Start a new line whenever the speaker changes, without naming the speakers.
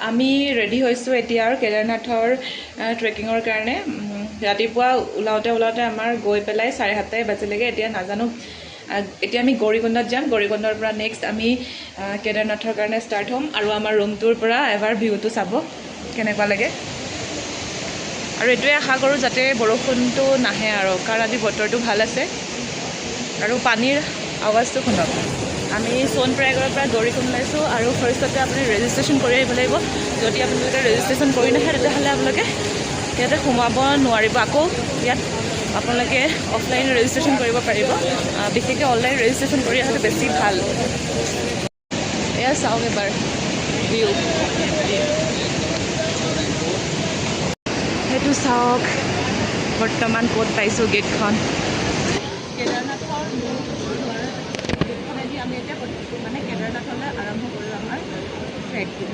আমি ৰেডি হৈছোঁ এতিয়া আৰু কেদাৰনাথৰ ট্ৰেকিঙৰ কাৰণে। ৰাতিপুৱা ওলাওঁতে ওলাওঁতে আমাৰ গৈ পেলাই 7:30 বাজিলেগৈ। এতিয়া নাজানো, এতিয়া আমি গৌৰীকুণ্ডত যাম। গৌৰীকুণ্ডৰ পৰা নেক্সট আমি কেদাৰনাথৰ কাৰণে ষ্টাৰ্ট হ'ম। আৰু আমাৰ ৰুমটোৰ পৰা এবাৰ ভিউটো চাব কেনেকুৱা লাগে। আৰু এইটোৱে আশা কৰোঁ যাতে বৰষুণটো নাহে আৰু, কাৰণ আজি বতৰটো ভাল আছে। আৰু পানীৰ আৱাজটো শুনক। আমি সোণপ্ৰয়াগৰ পৰা গৌৰীকুণ্ড ওলাইছোঁ আৰু ফাৰ্ষ্টতে আপুনি ৰেজিষ্ট্ৰেশ্যন কৰি আহিব লাগিব। যদি আপোনালোকে ৰেজিষ্ট্ৰেশ্যন কৰি নাহে, তেতিয়াহ'লে আপোনালোকে ইয়াতে সোমাব নোৱাৰিব। আকৌ ইয়াত আপোনালোকে অফলাইন ৰেজিষ্ট্ৰেশ্যন কৰিব পাৰিব। বিশেষকৈ অনলাইন ৰেজিষ্ট্ৰেশ্যন কৰি অহাটো বেছি ভাল। এয়া চাওক এবাৰ ভিউ। সেইটো চাওক, বৰ্তমান ক'ত পাইছোঁ গেটখন। কেদাৰনাথৰ মূল গেটখনেদি আমি এতিয়া মানে কেদাৰনাথলৈ আৰম্ভ কৰোঁ আমাৰ ট্ৰেকটো।